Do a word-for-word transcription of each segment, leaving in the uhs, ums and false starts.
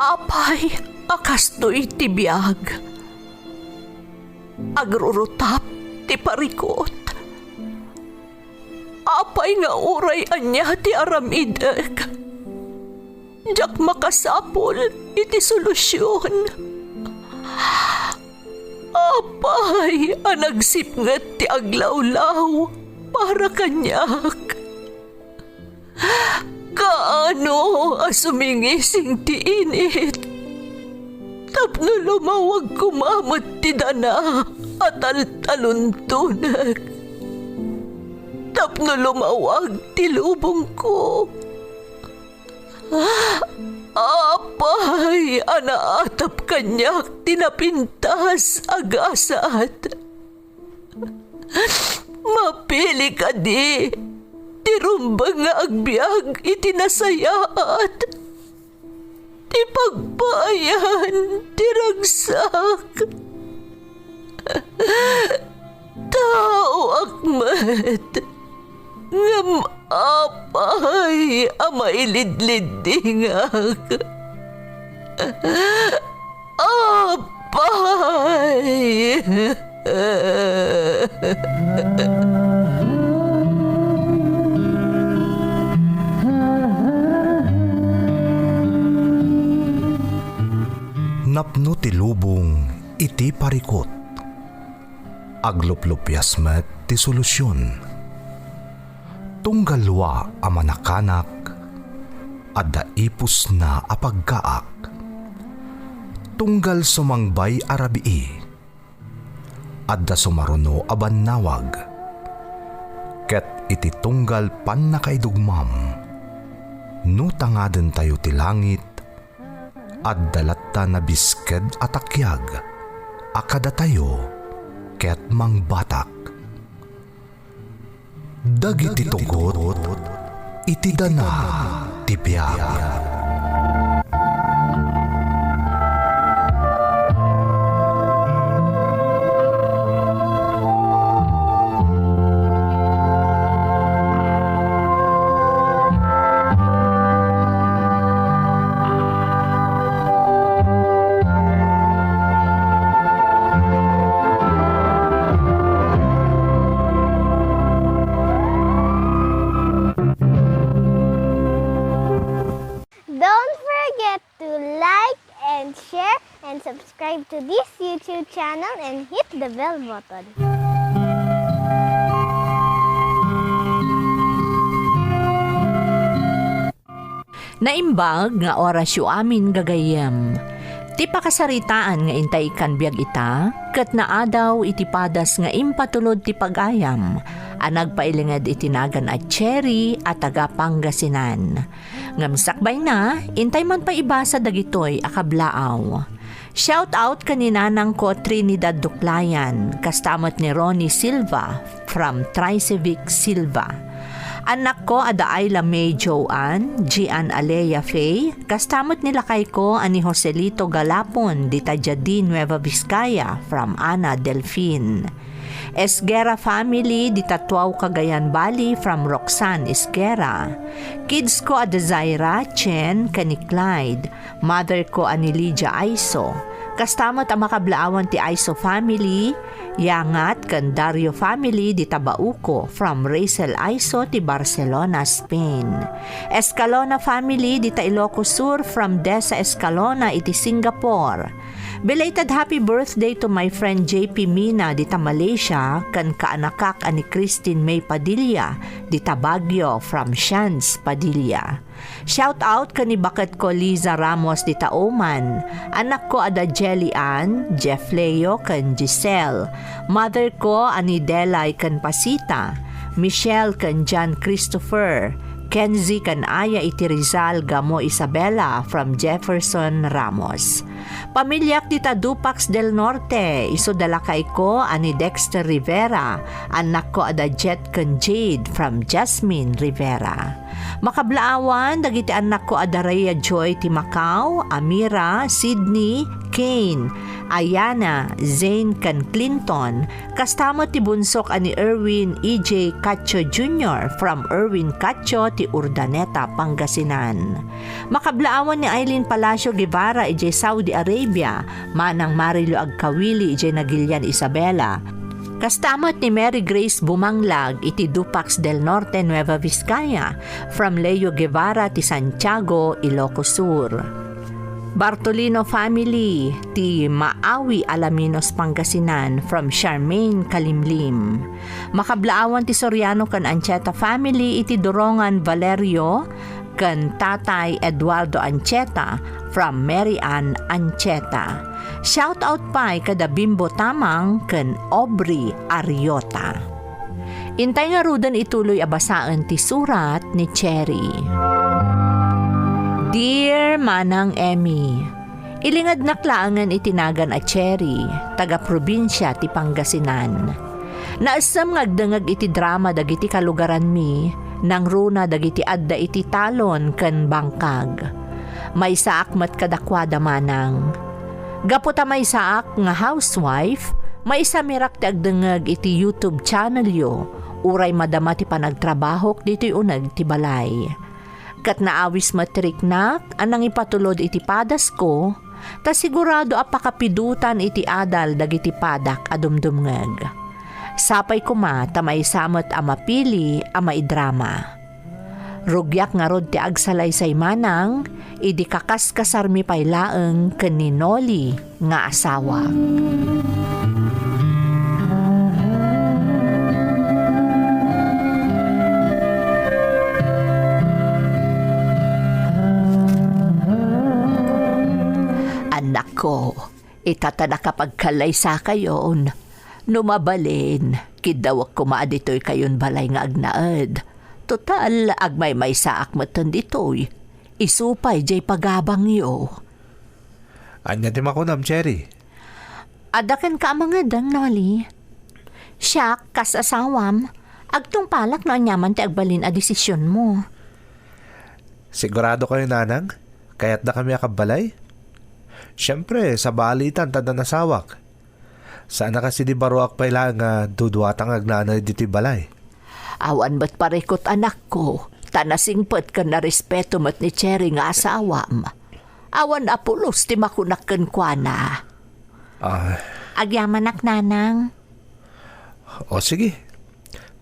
Apay a kastoy ti biag? Agrurutap ti parikut. Apay nga uray ania ti aramidek, diak makasapul iti solusion. Apay a nagsipnget ti aglawlaw para kaniak? Kaano a sumingising ti init tapno lumawag koma met ti dana a taltaluntonek, tapno lumawag ti lubongko? Apay a naatap kaniak ti napintas a gasat? Mapili kadi ti rumbeng nga agbiag iti nasayaat, ti pagpaayan ti ragsak? Taoak met, ngem apay a mailidliddingak? Apay! Napno ti lubong iti parikut. Agluplupias met ti solusion. Tunggal lua a manakanak, adda ipusna a pagkaak. Tunggal sumangbay a rabii, adda sumaruno a bannawag. Ket iti tunggal pannakaidugmam, no tangadentayo ti langit, adda latta nabisked a takiag a kadatayo ket mangbatak. Dagiti tugot iti dana ti biag. Don't forget to like and share and subscribe to this YouTube channel and hit the bell button. Naimbag nga orasyo amin, gagayyem. Ti pakasaritaan nga intay ikkan biag ita, ket naadaw iti padas nga impatulod ti pagayam a nagpailinged iti nagan a Cherry a taga Pangasinan. Ngem sakbayna, intay man pay ibasa dagitoy a kablaaw. Shout out ken ni nanangko Trinidad Duklayan, kasta met ni Ronnie Silva from Tricevic Silva. Annakko a da Ayla May Joanne, Gian Alea Faye, kasta met ni lakayko a ni Joselito Galapon dita Jadie, Nueva Vizcaya from Ana Delfin. Esguerra family dita Tuaw, Cagayan Valley from Roxanne Esguerra. Kids ko a da Zaira, Chen, ken ni Clyde. Mother ko a ni Lydia Aiso. Kasta met a makablaawan ti Aiso family, Yangat ken Dario family dita Bauco from Rachel Aiso ti Barcelona, Spain. Escalona family dita Ilocos Sur from Desa Escalona iti Singapore. Belated happy birthday to my friend J P Mina dita Malaysia ken kaanakak a ni Christine May Padilla dita Baguio from Shans Padilla. Shout out ken ni baketko Liza Ramos dita Oman, annakko a da Jelly Ann, Jeff Leo ken Giselle, mother ko a ni Delay ken Pasita, Michelle ken John Christopher, Kenzie ken Aya iti Rizal, Gamo Isabela from Jefferson Ramos. Pamiliak dita Dupax del Norte, isu da lakayko a ni Dexter Rivera, annakko a da Jet ken Jade from Jasmine Rivera. Makablaawan dagiti annakko a Daria Joy ti Macau, Amira, Sydney, Kane, Ayana, Zane, ken Clinton, kasta met ti bunsok a ni Erwin E J Cacho Junior from Erwin Cacho ti Urdaneta, Pangasinan. Makablaawan ni Eileen Palacio Guevara idiay Saudi Arabia, Manang Marilio Agkawili idiay Nagilian, Isabela. Kasta met ni Mary Grace Bumanglag iti Dupax del Norte, Nueva Vizcaya, from Leo Guevara ti Santiago, Ilocos Sur. Bartolino family ti Maawi, Alaminos, Pangasinan, from Charmaine Kalimlim. Makablaawan ti Soriano ken Ancheta family iti Durongan, Valerio, ken Tatay Eduardo Ancheta from Mary Ann Ancheta. Shout out pay kada Bimbo Tamang ken Aubrey Ariota. Intay ngaruden ituloy a basaen ti surat ni Cherry. Dear Manang Emmy, ilingednak laengen iti nagan a Cherry, taga-probinsia ti Pangasinan. Naessem nga agdengngeg iti drama dagiti kalugaranmi, nangruna dagiti adda iti talon ken bangkag. Maysaak met kadakuada, Manang. Gapu ta maysaak nga housewife, maisamirak ti agdengngeg iti YouTube channelyo, uray madama ti panagtrabahok ditoy uneg ti balay. Ket naawis met ti riknak a nangipatulod iti padasko, ta sigurado a pakapidutan iti adal dagiti padak a dumdumngeg. Sapay koma ta maysa met a mapili a maidrama. Rugiak ngarud ti agsalaysay, Manang, idi kakaskasarmi pay laeng ken ni Noli nga asawak. Annakko, ita ta nakapagkalaysakayon, no mabalin, kiddawek koma a ditoykayon balay nga agnaed. Total, agmaymaysaak metten ditoy. Isu pay diay pagabangyo. Ania ti makunam, Cherry? Adda kenka a mangedeng, Noli. Siak, kas asawam, agtungpalak no aniaman ti agbalin a desisionmo. Sigurado kayo, Nanang? Kayatdakami a kabbalay? Siempre, sabalitan ta adda nasawak. Saan a kas idi baruak pay laeng nga duduata nga agnanaed ditoy balay. Awan met parikut, anakko, ta nasingpet ken narespeto met ni Cherry nga asawam. Awan a pulos ti makunak kenkuana. Ah. Agyamanak, Nanang. O, sige.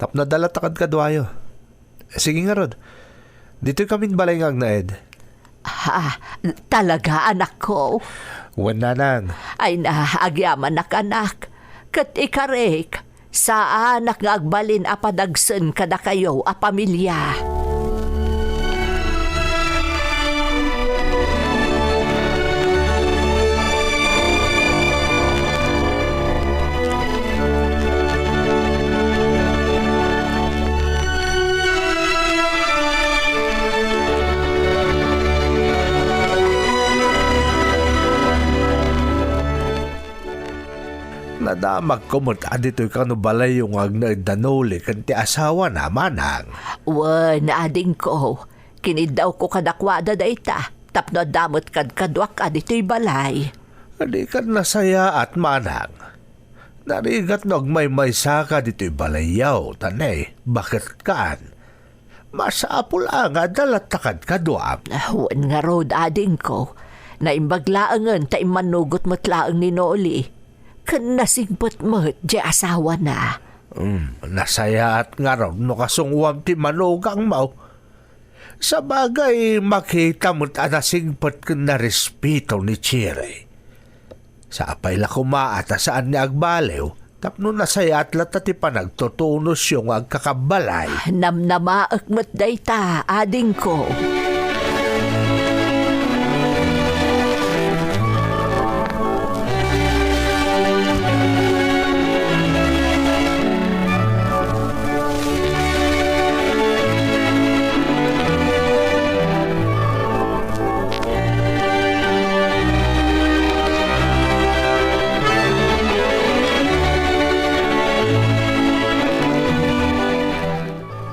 Tapno adda latta kadkaduayo. Sige ngarud. Ditoy kamin balay nga agnaed. Ha? Talaga, anakko? Wen, Nanang. Ay na, agyamanak, anak. Ket ikarik, saanak nga agbalin a padagsen kadakayo a pamilia. Nadamagko met a ditoy kano balayyo nga agnaed da Noli ken ti asawana, Manang. Wen, adingko, kiniddawko kadakuada dayta, tapno adda met kadkaduak a ditoy balay. Di ket nasayaat, Manang. Narigat no agmaymaysaka ditoy balayyo, ta ne, baket kaan. Masapul a nga adda latta kadkaduam. Ah, wen ngarud, adingko. Naimbag laengen ta immanugot met laeng ni Noli. Ken nasingpet met diay asawana. Hmm, nasayaat ngarud no kasungoam ti manugangmo. Sabagay, makita met a nasingpet ken narespeto ni Cherry. Sapay la koma a ta saan nga agbaliw, tapno nasayaat latta ti panagtutunosyo nga agkakabbalay. Namnamaek met dayta, adingko.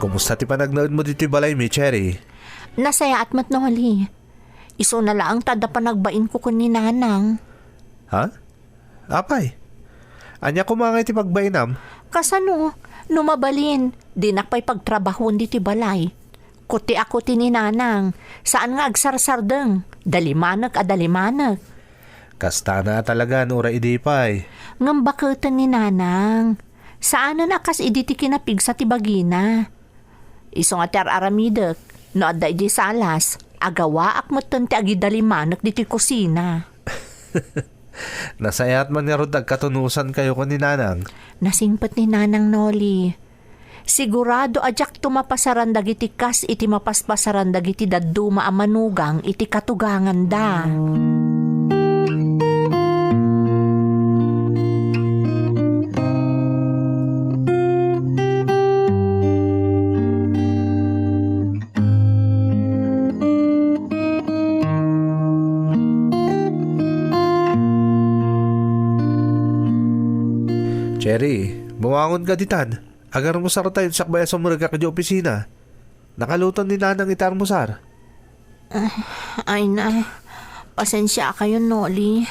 Kumusta ti panagnaedmo ditoy balaymi, Cherry? Nasayaat met, Noli. Isuna laeng ta adda panagbainko ken ni Nanang. Ha? Apay? Ania koma ngay ti pagbainam? Kasano? No mabalin, dinak pay pagtrabahoen ditoy balay. Kuti a kuti ni Nanang, saan nga agsarsardeng, dalimanek a dalimanek. Kastana a talaga no uray idi pay. Ngem baketen ni Nanang. Saanen a kas idi ti kinapigsa ti bagina. Isu nga ti ar-aramidek, no adda idiay salas, agawaak metten ti agidalimanek ditoy kusina. Nasayaat man ngarud agkatunosankayo ken ni Nanang. Nasingpet ni Nanang, Noli. Sigurado a diakto mapasaran dagiti kas iti mapaspasaran dagiti dadduma a manugang iti katuganganda. Cherry, bumangon ka ditan. Agarmusar tayo, sakbay a sumrek ka idiay opisina. Nakaluton ni Nanang iti almusar. Ah, ay na. Pasensiakayon, Noli.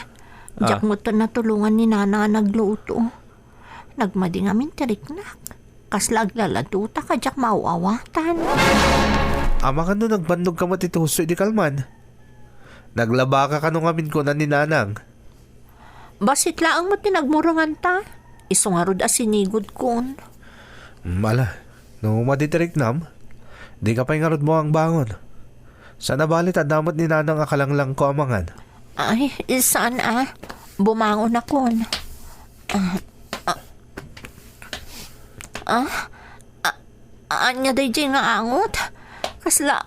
Diak Ah. met natulongan ni Nanang a nagluto. Nagmadi ngamin ti riknak. Kasla aglaladota ka diak maaw-awatan. Amangan no nagbannog ka met iti husto idi kalman. Naglaba ka kano ngamin kuna ni Nanang. Bassit laeng met ti nagmurenganta. Isu ngarud a sinigudkon. Mm, ala, no madi ti riknam, di ka pay ngarud bumangon. Saan a bali ta adda met ni Nanang a kalanglangko amangan. Ay, saan a. Bumangonakon. Ah, ah, ah, ah, ania daydiay nga angot? Kasla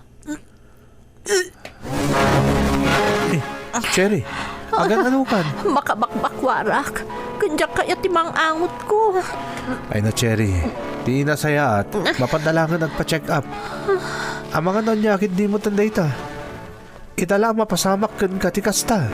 Eh, Cherry, agan-anokan? Makabakbakwarak. Ken diak kayat ti mang-angotko. Ay na, Cherry, ti inasayaat, mapanda laengen agpa-check up. Amangan no ania ket di met dayta. Ita la a mapasamak kenka ti kasta.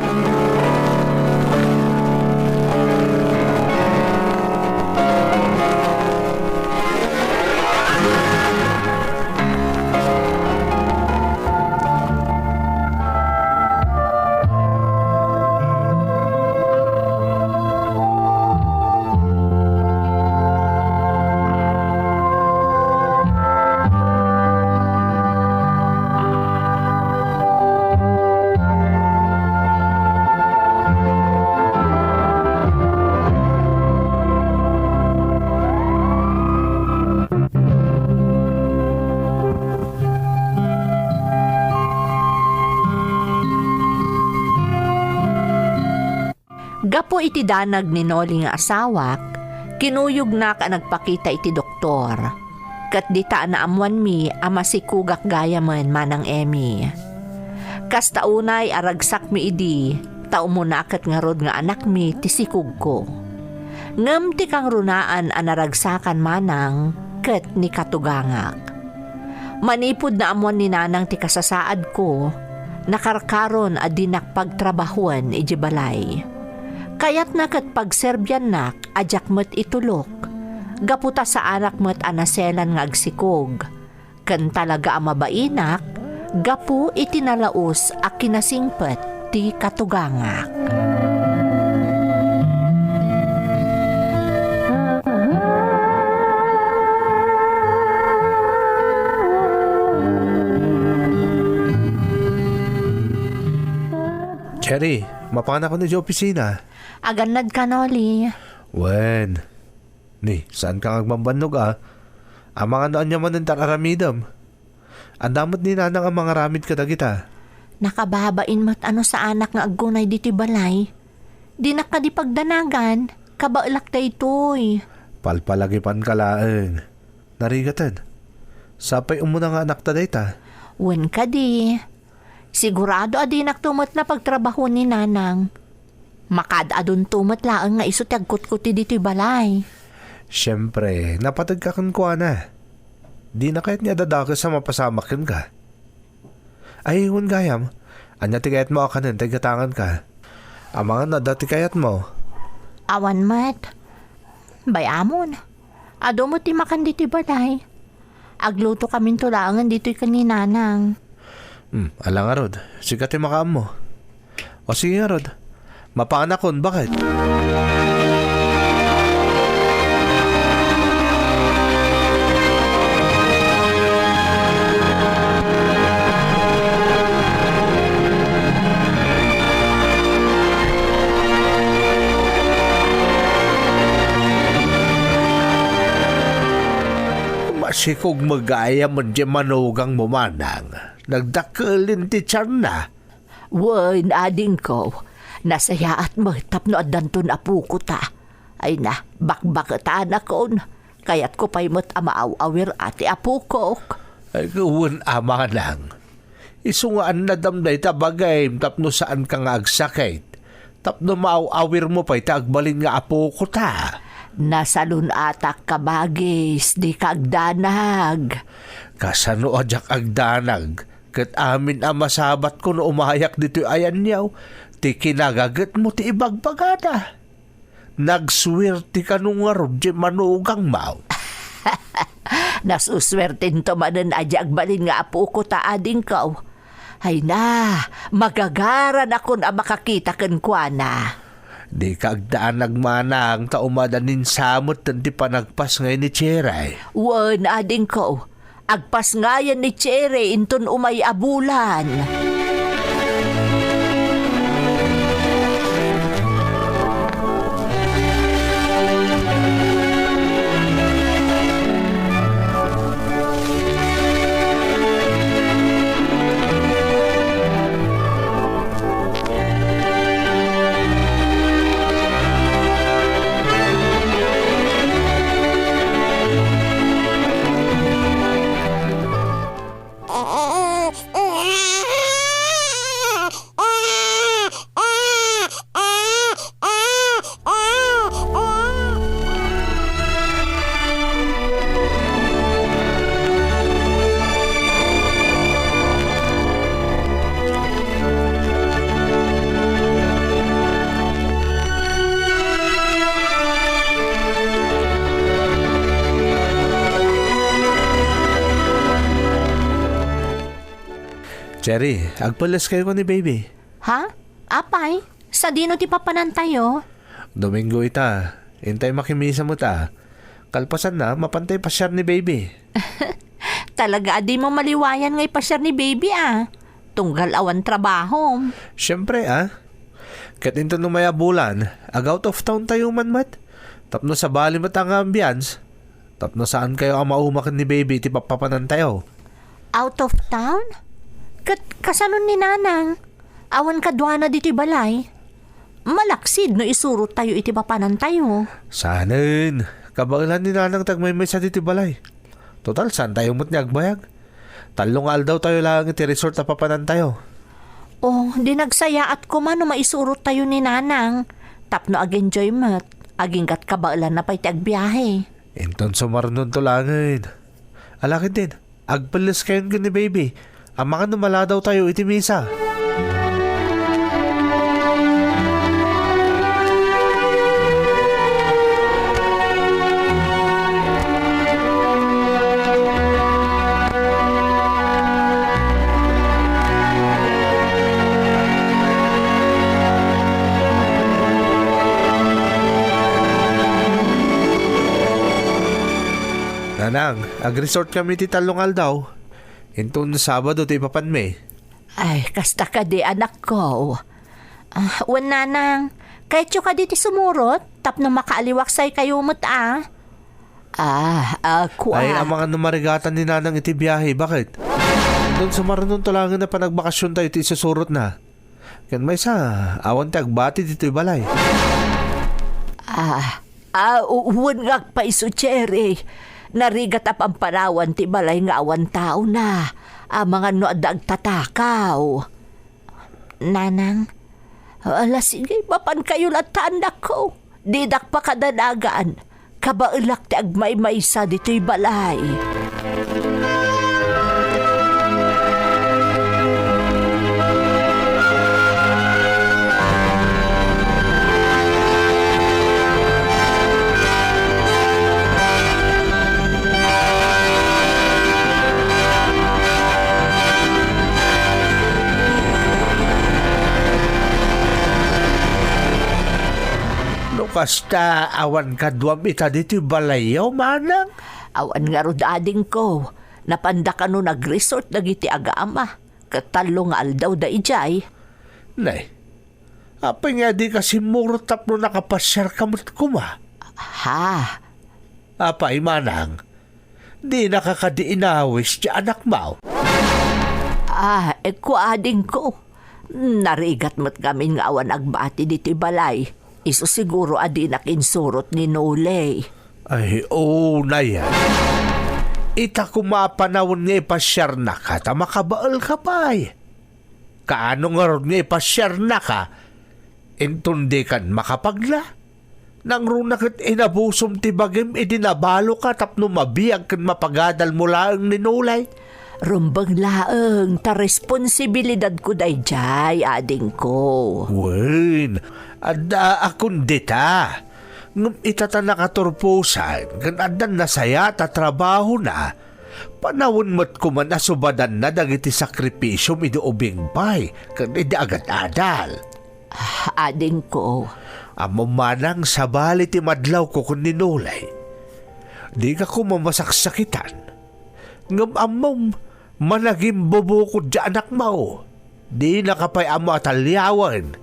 Gapu iti danag ni Noli nga asawak, kinuyognak a nagpakita iti doktor. Ket dita a naammoanmi a masikogak gayamen, Manang Emmy. Kasta unay a ragsakmi idi, ta umuna ket ngarud nga anakmi ti sikogko. Ngem ti kangrunaan a naragsakan manang ket ni katugangak. Manipud naammoan ni Nanang ti kasasaadko, nakarkaron a dinak pagtrabahoen idiay balay. Kayatna ket pagserbiannak a diak met itulok, gapu ta saanak met a naselan nga agsikog, ken talaga a mabainak gapu iti nalaus a kinasingpet ti katugangak. Cherry, mapanakon idiay opisina. Agannad ka, Noli. Wen. Ni, saan ka nga agbambannog a? Amangan no ania manen ti ar-aramidem. Adda met ni Nanang a mangaramid kadagita. Nakababain met a no saanak nga aggunay ditoy balay. Dinak kadi pagdanagan, kabaelak daytoy. Palpalagipan ka laeng. Narigaten. Sapay umuna nga anakta dayta. Wen kadi. Sigurado a dinakto met napagtrabaho ni Nanang. Makaad-adunto met laeng nga isu ti agkutkuti ditoy balay. Siempre, napategka kenkuana. Dina kayat nga adadakes a mapasamak kenka. Ay, wen gayam, ania ti kayatmo a kanen ta igatanganka? Amangan no adda ti kayatmo. Awan met. Bay-amon. Adu met ti makan ditoy balay. Aglutokaminto laengen ditoy ken ni Nanang. Hmm, ala ngarud. Sika ti makaammo. O sige ngarud. Mapanakon, bakit? Masikog met gayam diay manugangmo, manang. Nagdakkel ti tianna. Wen, adingko. Nasayaat met tapno addanton apoko ta. Ay na, bakbaketanakon. Kayatko pay met a maaw-awir a ti apokok. Ay, wen a, manang. Isu nga annadam dayta bagim tapno saanka nga agsakit. Tapno maaw-awirmo pay ta agbalin nga apoko ta. Nasalun-atak, kabagis, dika agdanag. Kasano a diak agdanag? Ket amin a masabatko no umayak ditoy a yaniaw, ti kinagagetmo ti ibagbagada. Nagsuerte kano ngarud diay manugangmo. Nasusuertento manen a diay agbalin nga apoko ta, adingko. Ay na, magagaranakon a makakita kenkuana. Dika agdanag, manang, ta umadanin sa metten ti panagpasngay ni Cherry. Wen, adingko. Agpasngayen ni Cherry inton umay a bulan. Cherry, agpelles kayo ni baby. Ha? Apay, sadino ti papanantayo? Domingo ita. Intay makimisa met a. Kalpasanna, mapantay pasiar ni baby. Talaga a dimo maliwayan nga ipasiar ni baby a. Tunggal awan trabahom. Siempre a. Ket inton umay a bulan, ag-out of town tayo man met. Tapno sabali met a nga ambiance. Tapno saan kayo a mauma ken ni baby ti papapanantayo. Out of town? Ket kasano ni Nanang? Awan kaduana ditoy balay. Malaksid no isurot tayo iti papanantayo. Saanen, kabaelan ni Nanang ti agmaymaysa ditoy balay. Total, saan tayo met ni agbayag? Tallo nga aldaw tayo laeng iti resort a papanantayo. Oh, di nagsayaat koma no maisurot tayo ni Nanang. Tapno ag-enjoy met, agingga't kabaelanna pay ti agbiahe. Inton sumarnonto laengen. Ala ketdin, agpelles kayon ken ni baby. Amangan no maladaw tayo iti misa. Nanang, ag-resort kami ti tallo nga aldaw. Inton Sabado ti ipapanmi. Ay, kasta kadi, anakko. Ah, wen, Nanang, kayatyo kadi ti sumurot tapno makaaliwaksay kayo met a? Ah, ah, kua. Ay, amangan no marigatan ni Nanang iti biahe, bakit? Inton sumarnonto laengen a panagbakasiontayo ti isusurotna. Ken maysa, awan ti agbati ditoy balay. Ah, ah, u-, wen nga agpayso, Cherry. Narigat a pampanawan ti balay nga awan taona. Amangan no adda agtatakaw. Nanang, ala, sige, mapankayo latta, annakko. Didak pakadanagan. Kabaelak ti agmaymaysa ditoy balay. Basta awan kaduam ita ditoy balayyo, manang? Awan ngarud, adingko. Napanda kano nag-resort dagiti agama, ket tallo nga aldaw da idiay. Nay, apay nga dika simmurot tapno nakapasiarka met koma? Ha? Apay, manang? Dinaka kadi inawis ti anakmo? Ah, ekko, adingko. Narigat met ngamin nga awan agbati ditoy balay. Isu siguro a dinak insurot ni Noli. Ay, oo, nayan. Ita koma a panawen nga ipasiarnaka ta makabaelka pay. Kaano ngarud nga ipasiarnaka, inton dikan makapagna? Nangruna ket inabusom ti bagim idi nabaloka tapno mabiag ken mapagadalmo laeng ni Noli. Rumbeng laeng ta responsibilidadko daydiay, adingko. Wen, adda a kondita. Ngem ita ta nakaturposan ken addan nasayaat a trabahona, panawen met koman a subadanna dagiti sakripisiom idi ubing pay ken idi agad-adal. Ah, adingko. Ammom manang sabali ti madlawko ken ni Noli. Dika koma masaksakitan. Ngem ammom, managimbubukod ti anakmo. Dinaka pay ammo a taliawen.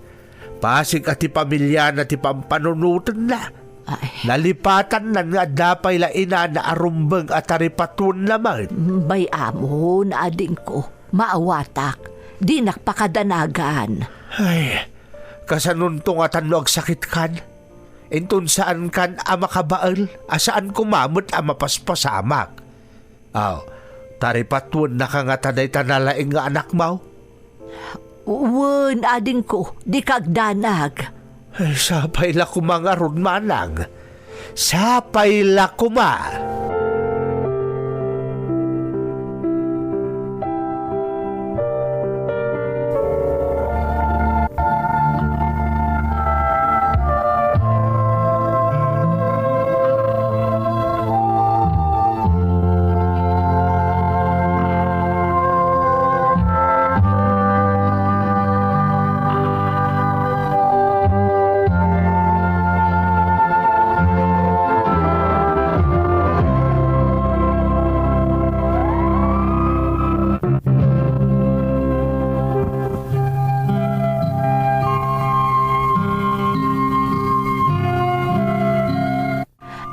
Pasig a ti pamiliana ti pampanunotenna. Ay. Nalipatannan nga adda pay la inana a rumbeng a taripatuenna met. Bay-amon, adingko. Maawatak. Dinak pakadanagan. Ay, kasanonto ngatan no agsakitkan? Inton saankan a makabael, a saan koma met a mapaspasamak. Aw, taripatuennaka ngata dayta nalaing nga anakmo? Wen, adingko, dika agdanag. Ay, sapay la koma ngarud, manang. Sapay la koma.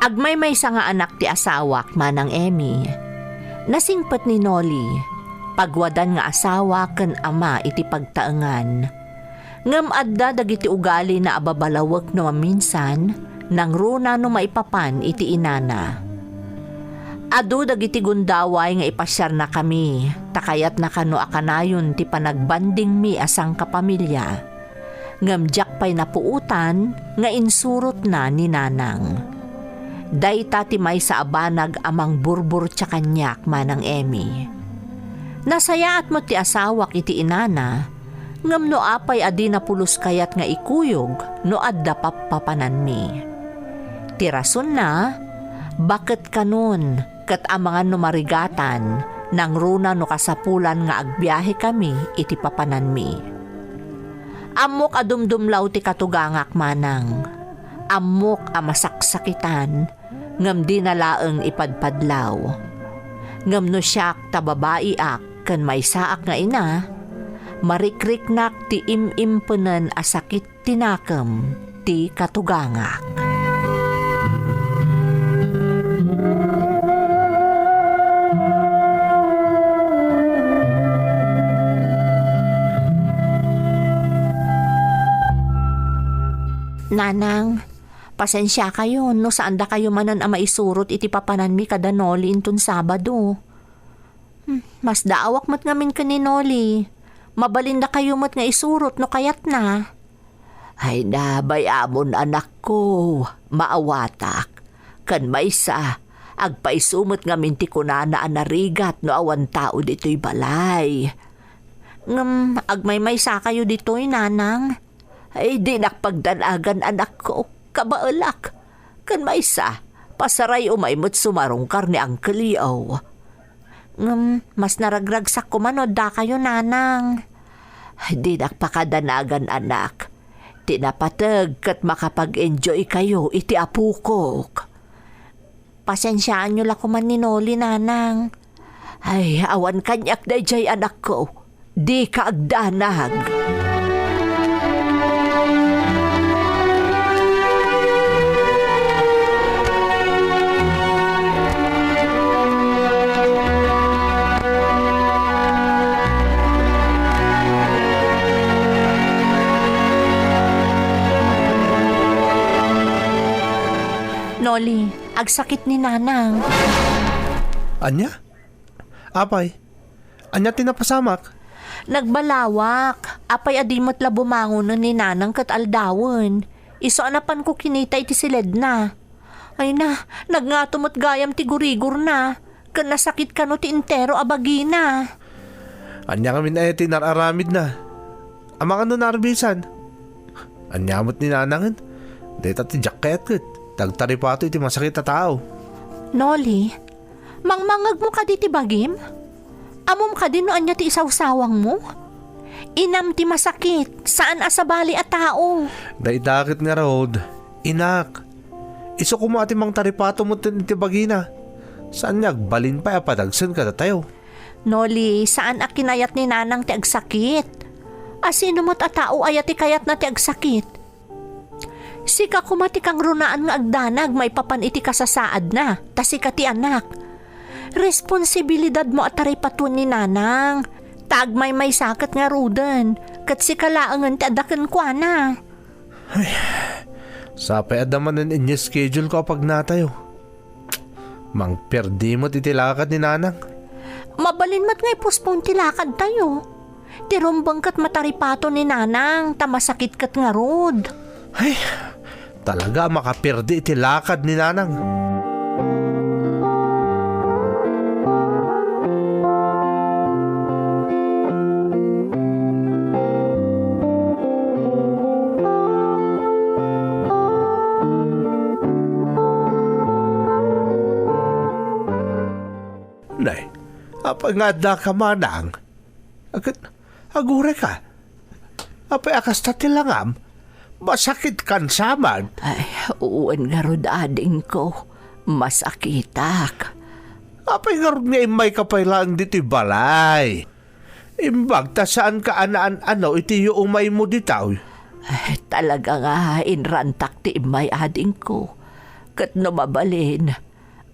Agmaymaysa nga anak ti asawak, Manang Emmy. Nasingpet ni Noli, pagwadan nga asawa ken ama iti pagtaengan. Ngem adda dagiti ugalina a babalawek no maminsan, nangruna no maipapan iti inana. Adu dagiti gundaway nga ipasiarnakami, ta kayatna kano a kanayon ti panagbandingmi a sangkapamilya. Ngem diak pay napuotan nga insurotna ni Nanang. Dayta ti maysa a banag a mangburburtia kaniak, Manang Emmy. Nasayaat met ti asawak iti inana, ngem no apay a dina pulos kayat nga ikuyog no adda pappapananmi. Ti rasonna, baket kanon ket amangan no marigatan, nangruna no kasapulan nga agbiahekami iti papananmi. Ammok a dumdumlaw ti katugangak, Manang. Ammok a masaksakitan, ngem dina laeng ipadpadlaw. Ngem no siak ta babaiak ken maysaak nga ina, marikriknak ti im-impenen a sakit ti nakem ti katugangak. Nanang, pasensiakayo no saandakayo manen a maisurot iti papananmi kada Noli inton Sabado. Hmm, masdaawak met ngamin ken ni Noli. Mabalindakayo met nga isurot no kayatna. Ay, bay-amon, anakko, maawatak. Ken maysa, agpayso met ngamin ti kunana a narigat no awan tao ditoy balay. Ngem agmaymaysakayo ditoy, Nanang. Ay, dinak pagdanagan, anakko. Kabaelak. Ken maysa, pasaray umay met sumarungkar ni Uncle Leo. Ngem, mas naragragsak koma no addakayo, Nanang. Ay, dinak pakadanagan, anak. Ti napateg ket makapag-enjoykayo iti apokok. Pasensiaanyo la koman ni Noli, Nanang. Ay, awan kaniak daydiay, anakko. Dika agdanag. Noli, agsakit ni Nanang. Ania? Apay, ania ti napasamak? Nagbalawak. Apay a di met la bumangonen ni Nanang ket aldawen. Isu a napanko kinita iti siledna. Ay na, nagngato met gayam ti gurigorna, ken nasakit kano ti entero a bagina. Ania ngamin aya ti nar-aramidna? Amangan no naarbisan? Ania met ni Nanangen? Dayta ti diak kayat ket, ti agtaripato iti masakit a tao. Noli, mangmangngegmo kadi ti bagim? Ammom kadi no ania ti isawsawangmo? Inam ti masakit, saan a sabali a tao. Dayta ket ngarud, inak. Isu koma ti mangtaripato metten iti bagina. Saan nga agbalin pay a padagsen kadatayo. Noli, saan a kinayat ni Nanang ti agsakit. A sino met a tao aya ti kayatna ti agsakit? Sika koma ti kangrunaan nga agdanag maipapan iti kasasaadna, ta sika ti anak. Responsibilidadmo a taripatoen ni Nanang, ta agmaymaysa ket ngaruden, ket sika laengen ti adda kenkuana. Ay, sapay adda manen inya schedule ko a pagnatayo. Mangperdi met iti lakad ni Nanang. Mabalin met nga i-postpone ti lakadtayo. Ti rumbeng ket mataripato ni Nanang, ta masakit ket ngarud. Ay, talaga a makaperdi iti lakad ni Nanang. Nay, apay nga addaka manang? Ket, agurayka. Apay a kasta ti langam? Masakitkan saman. Ay, wen ngarud, adingko. Masakitak. Apay ngarud nga immayka pay laeng ditoy balay? Imbag ta saanka a naan-ano iti yuumaymo ditoy. Ay, talaga nga inrantak ti immay, adingko. Ket no mabalin,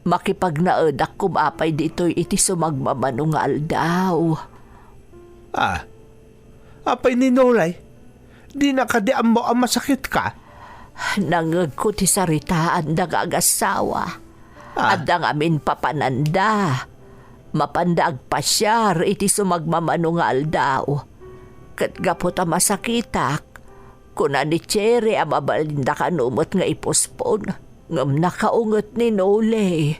makipagnaedak koma pay ditoy iti sumagmamano nga aldaw. Ah, apay ni Nolay? Dina kadi ammo a masakitka? Nangngegko ti saritaanda nga agassawa. Ah. Adda ngamin papananda. Mapanda agpasiar iti sumagmamano nga aldaw. Ket gapu ta masakitak, kuna ni Cherry a mabalinda kano met nga i-postpone, ngem nakaunget ni Nolay.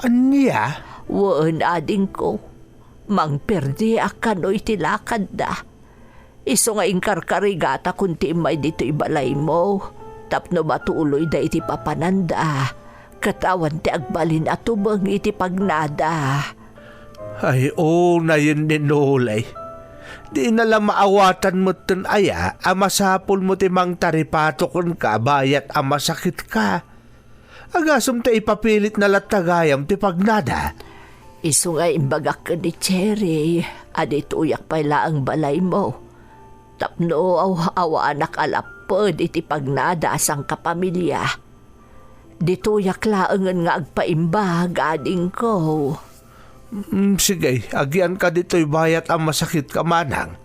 Ania? Wen, adingko. Mangperdiak kano iti lakadda. Isu nga inkarkarigatakon ti immay ditoy balaymo tapno matuloyda iti papananda, ket awan ti agbalin a tumeng iti pagnada. Ay, unayen ni Nolay. Dina la maawatan metten aya a masapulmo ti mangtaripato kenka bayat a masakitka? Agasem ta ipapilitna latta gayam ti pagnada. Isu nga imbagak ken ni Cherry a ditoyak pay laeng balaymo. Tapno aw-, awanak a lapped iti pagnada a sangkapamilia. Ditoyak laengen nga agpaimbag, adingko. Mm, sige, agianka ditoy bayat a masakitka manang.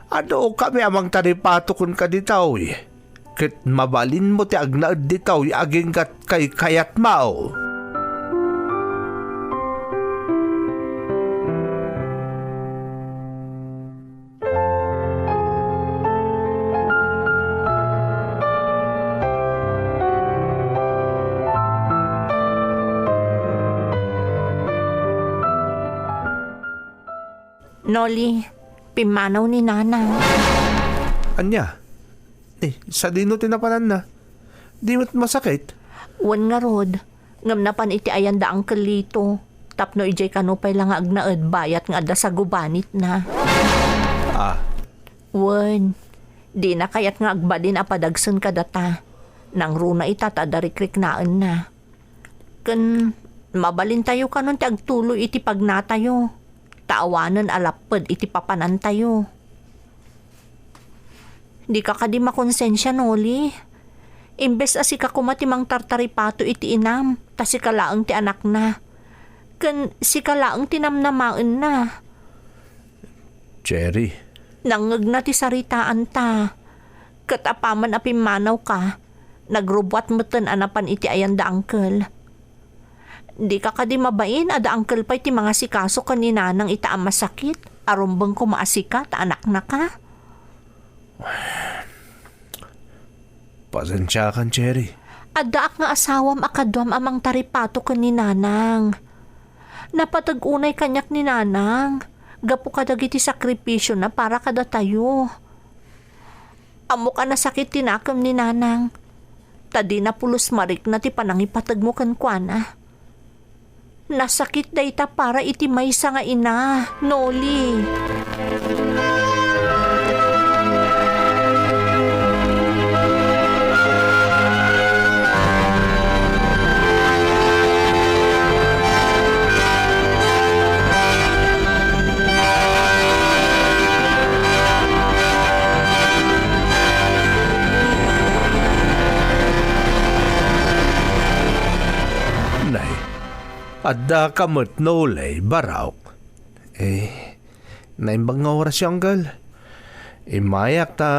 Adu kami a mangtaripato kenka ditoy. Ket mabalinmo ti agnaed ditoy agingga ti kaykayatmo. Noli, pimmanaw ni Nanang. Ania? Eh, sadino ti napananna? Di met masakit? Wen ngarud, ngem napan iti ayanda Uncle Lito, tapno idiay kano pay la nga agnaed bayat nga adda sagubanitna. Ah. Wen, Dina kayat nga agbalin a padagsen kadata. Nangruna ita ta adda rikriknaenna. Ken mabalintayo kanon ti agtuloy iti pagnatayo, ta awanen a lapped iti papanantayo. Dika kadi makonsensia, Noli? Imbes a sika koma ti mangtartaripato iti inam, ta sika laeng ti anakna. Ken sika laeng ti namnamaenna. Cherry. Nangngegna ti saritaanta. Ket apaman a pimmanawka, nagrubbuat metten a napan iti ayan da Uncle. Dika kadi mabain a da Uncle pay ti mangasikaso ken ni Nanang ita a masakit a rumbeng koma a sika ta anaknaka? Pasensiakan, Cherry. Addaak nga asawam a kaduam a mangtaripato ken ni Nanang. Napateg unay kaniak ni Nanang gapu kadagiti sakripisiona para kadatayo. Ammok a nasakit ti nakem ni Nanang, ta dina pulos marikna ti panangipategmo kenkuana. Nasakit dayta para iti maysa nga ina, Noli. Nay, addaka met, Noli, Barok? Eh, naimbag nga orasyo, Uncle. Immayak ta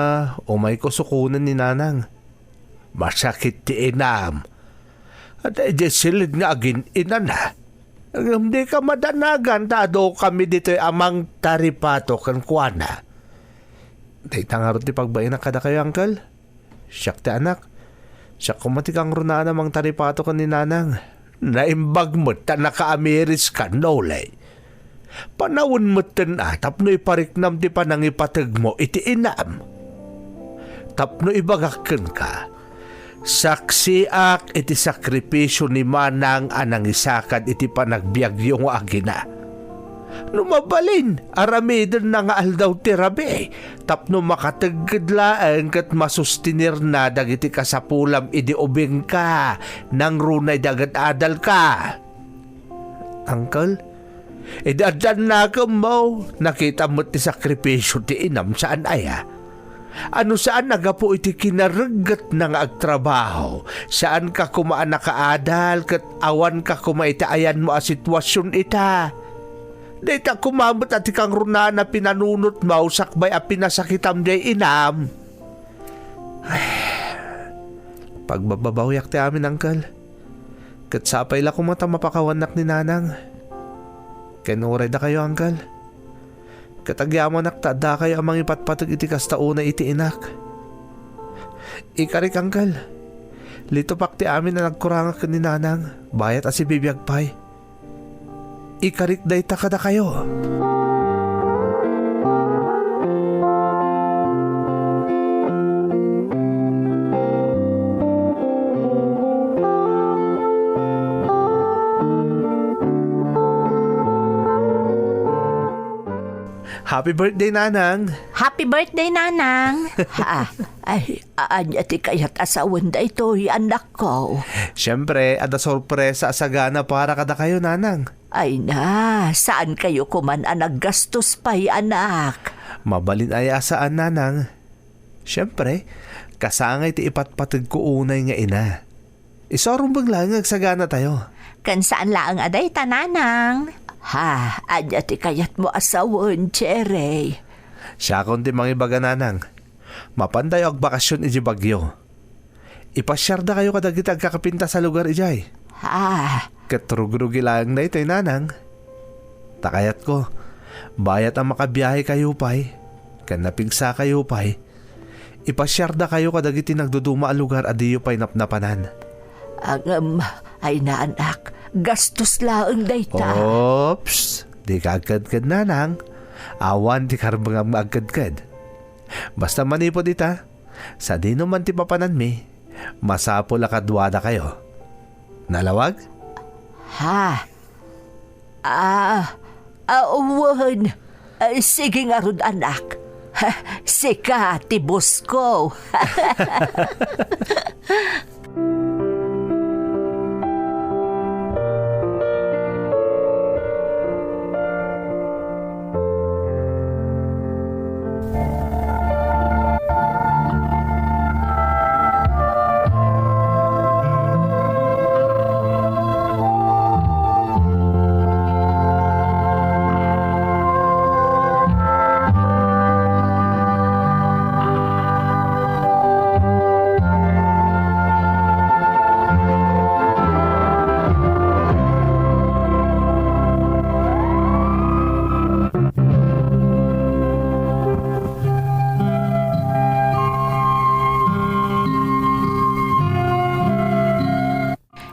umayko sukonen ni Nanang. Masakit ti inam. At idiay silid nga agin-inana. Ngem dika madanagan ta adukami ditoy a mangtaripato kenkuana. Dayta ngarud ti pagbainak kadakayo, Uncle. Siak ti anak. Siak koma ti kangrunaan a mangtaripato ken ni Nanang. Naimbag met ta nakaamiris ka, Noli. Panawen metten a tapno ipariknam ti panangipategmo iti inam. Tapno ibagak kenka, saksiak iti sakripisio ni Manang a nangisakad iti panagbiagyo nga agina. No mabalin, aramidenna nga aldaw ti rabii tapno makategged laeng ket masustenirna dagiti kasapulam idi ubingka, nangruna idi agad-adalka. Uncle, idi addan nakemmo, nakitam met ti sakripisio ti inam, saan aya? Ano saan a gapu iti kinareggetna nga agtrabaho, saanka koma a nakaadal ket awanka koma iti ayanmo a situasion ita. Dayta koma met a ti kangrunaan a pinanunotmo sakbay a pinasakitam diay inam. Pagbababawyak ti amin, Uncle. Ket sapay la koma ta mapakawannak ni Nanang. Ken uray dakayo, Uncle. Ket agyamanak ta addakayo a mangipatpateg iti kasta unay iti inak. Ikarik, Uncle. Litopak ti amin a nagkurangak ken ni Nanang, bayat a sibibiag pay. Ikarik dayta kadakayo. Happy birthday, Nanang! Happy birthday, Nanang! Ha, ay, ania ti kayat a sawen daytoy, anakko? Siempre, adda sorpresa a sagana para kadakayo, Nanang. Ay na, saan kayo kuman a naggastos pay, anak? Mabalin aya a saan, Nanang. Siempre, kasangay ti ipatpategko unay nga ina. Isu a rumbeng laeng nga agsagana tayo. Ken saan laeng a dayta, Nanang? Ha, ania ti kayatmo a sawen, Cherry? Siakon ti mangibaga, Nanang. Mapantayo agbakasyon idiay Baguio. Ipasiardakayo kadagiti agkakapintas a lugar idiay. Ha? Ket rugrugi laeng daytoy, Nanang. Ta kayatko, bayat a makabiahekayo pay, ken napigsakayo pay, ipasiardakayo kadagiti nagduduma a lugar a diyo pay napnapanan. Ngem, ay na, anak, gastos laeng dayta. Oops, dika agkedked, Nanang. Awan ti karbengam nga agkedked. Basta manipud ita, sadino man ti papananmi, masapul a kaduadakayo. Nalawag? Ha? Ah, ah, wen. Ah, sige ngarud, anak. Sika ti boss ko.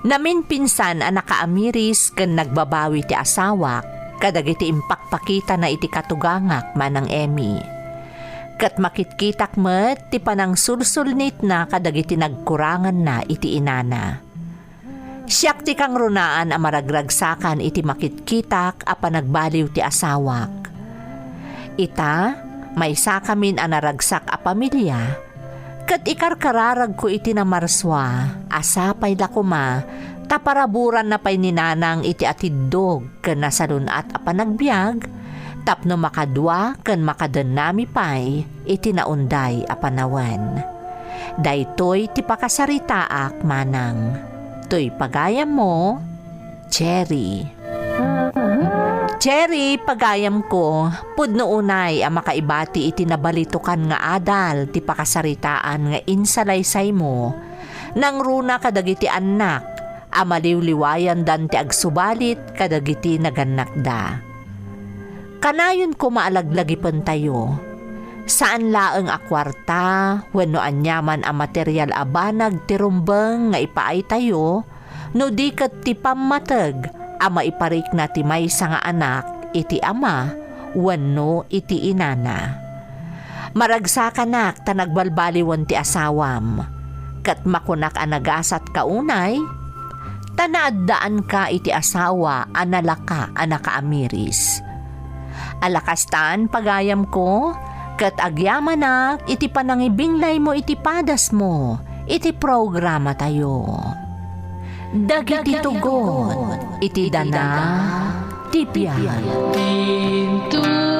Naminpinsan a nakaamiris ken nagbabawi ti asawak kadagiti impakpakitana iti katugangak, Manang Emmy. Ket makitkitak met ti panangsulsulnitna kadagiti nagkuranganna iti inana. Siak ti kangrunaan a maragragsakan iti makitkitak a panagbaliw ti asawak. Ita, maysakamin a naragsak a pamilia, ket ikarkararagko iti namarsua a sapay la koma ta paraburanna pay ni Nanang iti atiddog ken nasalun-at a panagbiag tapno makadua ken makadennami pay iti naunday a panawen. Daytoy ti pakasaritaak, Manang. Toy pagayammo, Cherry. Cherry, pagayamko, pudno unay a makaibati iti nabalitokan nga adal ti pakasaritaan nga insalaysaymo. Nangruna kadagiti annak a maliwliwayandan ti agsubalit kadagiti nagannakda. Kanayon koma a laglagipentayo. Saan laeng a kuarta wenno aniaman a material a banag ti rumbeng nga ipaaytayo, no di ket ti pammateg a maiparikna ti maysa nga anak iti ama wenno iti inana. Maragsakanak ta nagbalbaliwen ti asawam, ket makunak a nagasatka unay, ta naaddaanka iti asawa a nalaka a nakaamiris. Alakastan, pagayamko, ket agyamanak iti panangibinglaymo iti padasmo iti programatayo. Dagiti tugot iti dana ti biag. Pinto